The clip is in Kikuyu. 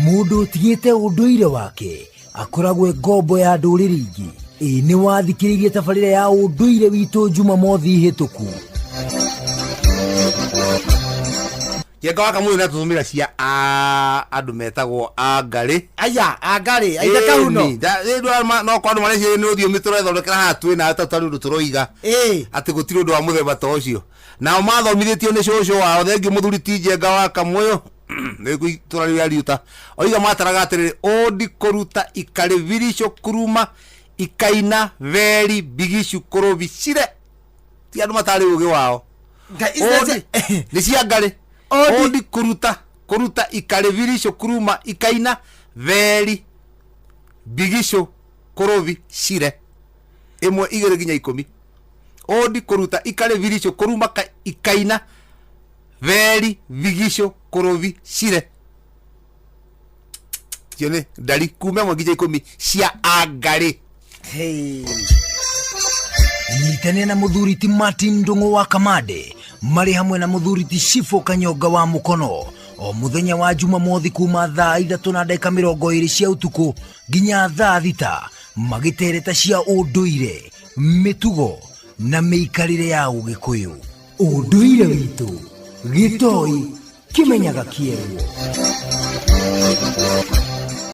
Mũndũ ũtigĩte ũndũire wake akoragwo e ngombo ya ndũrĩrĩ ingĩ. Ĩ nĩ wathikĩrĩirie tabarĩra ya ũndũire witũ Jumamothi hĩtũku? Njenga wa Kamũyũ nĩatũtũmĩra cia andũ metagwo angarĩ. Aya angarĩ aithe kahuno. Ĩni, rĩu no kwa andũ mareciria nĩ rũthiomi tũrethondekera haha twĩ na tũtarĩ ũndũ tũroiga. Atĩ gũtirĩ ũndũ wa mũthemba ta ũcio. Nao mathomithĩtio nĩ cũcũ wao thengiũ mũthuri ti Njenga wa Kamũyũ nĩguo itũra rĩu rĩa Riuta. Oiga mataraga atĩrĩrĩ, ũndi kũruta ikarĩbiricũ kuruma ikaina veri bigicu kũrũbi cire. Ti andũ matarĩ ũgĩ wao. Ngai, ici nĩ Ũndi nĩ cia ngarĩ. Ũndi. Ũndi kũruta kũruta ikarĩbiricũ kuruma ikaina veri bigicũ kũrũbi cire. Ĩmwe igĩrĩ nginya ikũmi. Ũndi kũruta ikarĩ viricũ kũruma ikaina veri vigicũ kũrũvi cire. Icio nĩ ndari kuma ĩmwe nginya ikũmi cia angarĩ. Hey. Nyitanĩra na mũthuri ti Martin Ndung'u wa Kamande marĩ hamwe na mũthuri ti Shifo Kanyonga wa Mũkono o mũthenya wa Jumamothi kuma thaa ithatũ na ndagĩka mĩrongo ĩrĩ cia ũtukũ nginya thaa thita magĩtereta cia ũndũire mĩtugo na mĩikarĩre ya ũgĩkũyũ. Ũndũire witũ gĩtoi kĩmenyaga kĩerwo.